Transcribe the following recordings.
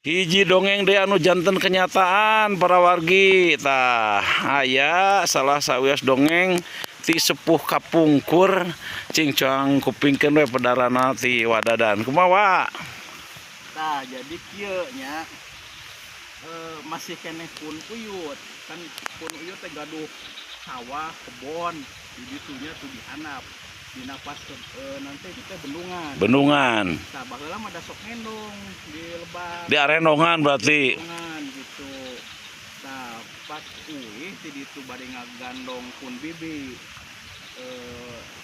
Hiji dongeng deui anu janten kenyataan, para wargi. Tah, aya salah sawios dongeng ti sepuh kapungkur, cing cuang kupingkeun we pedarana ti Wa Dadan. Kumaha, Wa? Nah, jadi kieu nya, masih keneh pun uyut kan, pun uyut teh gaduh sawah, kebon di ditunya tuh, di handap, dina pas nanti itu teh bendungan. Bendungan. Tah, baheula mah da sok ngendong di lebak. Di arendongan berarti. Bendungan gitu. Nah, pas uih di ditu bade ngagandong pun bibi,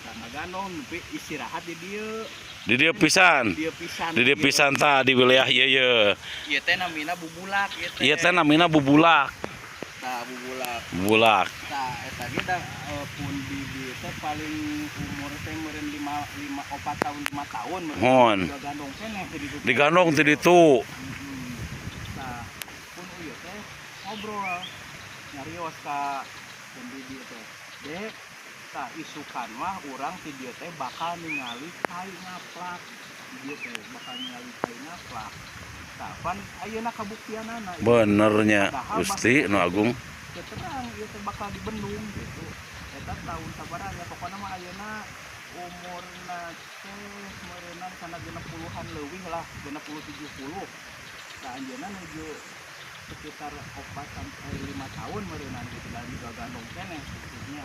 tah, ngagandong nepi istirahat di dieu. Di dieu pisan. Dieu pisan. Di dieu pisan tah, di wilayah ieu ye. Ieu teh namina Bubulak ieu teh. Ieu teh namina Bubulak. Tah, Bubulak. Bubulak. Tah, eta ge da pun bibi teh paling umur teh meureun 5 5 4 tahun, 5 tahun meureun. Muhun. Gandong keneh di ditu. Digandong ti ditu. Tah, pun uyut teh ngobrol nyarios ka pun bibi teh. "Dek, tah, isukan mah urang ti dieu teh bakal ningali kai ngaplak. Di dieu teh bakal ningali kai ngaplak." Tah, pan ayeuna kabuktianana. Benernya Gusti Nu Agung. Teu terang ieu teh bakal dibendung gitu. Eta tahun sabaraha ya, pokokna mah ayeuna umurna teh meureunan kana 60-an leuwih lah, 60 70. Tah, anjeunna nuju sekitar 4 sampai 5 tahun meureunan gitu dan juga gandong keneh gitu nya.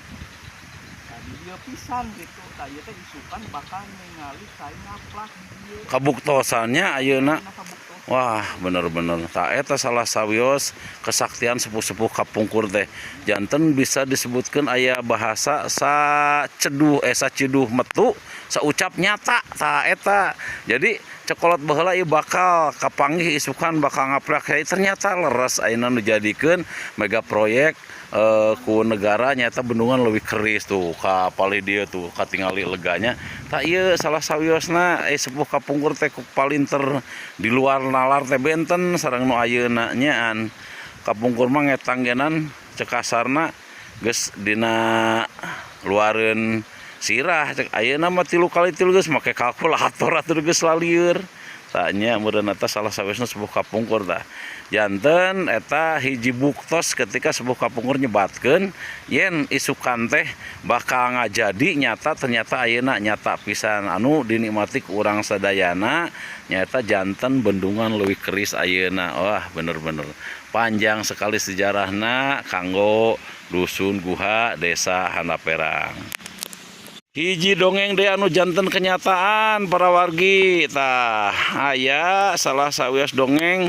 Tah, di dieu pisan gitu. Tah, ieu teh isukan bakal ningali kai ngaplak di dieu. Kabuktosannya ayeuna. Ayeuna kabuktosan. Wah, bener-bener. Tah, eta salah sawios kesaktian sepuh-sepuh kapungkur teh. Janten bisa disebutkan aya bahasa saceduh, saciduh metu saucap nyata. Tah, eta. Jadi cek kolot baheula ieu bakal kapanggih isukan bakal ngaplak kai, ternyata leres, ayeuna nu jadikeun mega proyek ku negara nyata Bendungan Leuwih Keris tuh ka palih dieu tuh katingali leganya. Tah, ieu salah sawiosna sepuh kapungkur teh ku palinter di luar nalar teh, benten sareng nu ayeuna nyaan. Kapungkur mah ngetanggenan cek kasarna geus dina luareun sirah, cek ayeuna mah tilu kali tilu geus make kalkulator atuh geus lalieur. Tah nya, meureun eta salah sawiosna sepuh kapungkur. Tah, janten eta hiji buktos ketika sepuh kapungkur nyebatkeun yen isukan teh bakal ngajadi nyata, ternyata ayeuna nyata pisan anu dinikmati ku urang sadayana, nyata janten Bendungan Leuwih Keris ayeuna. Wah, bener-bener panjang sekali sejarahna kanggo Dusun Guha, Desa Handaperang. Hiji dongeng deui anu janten kenyataan, para wargi. Tah, aya salah sawios dongeng.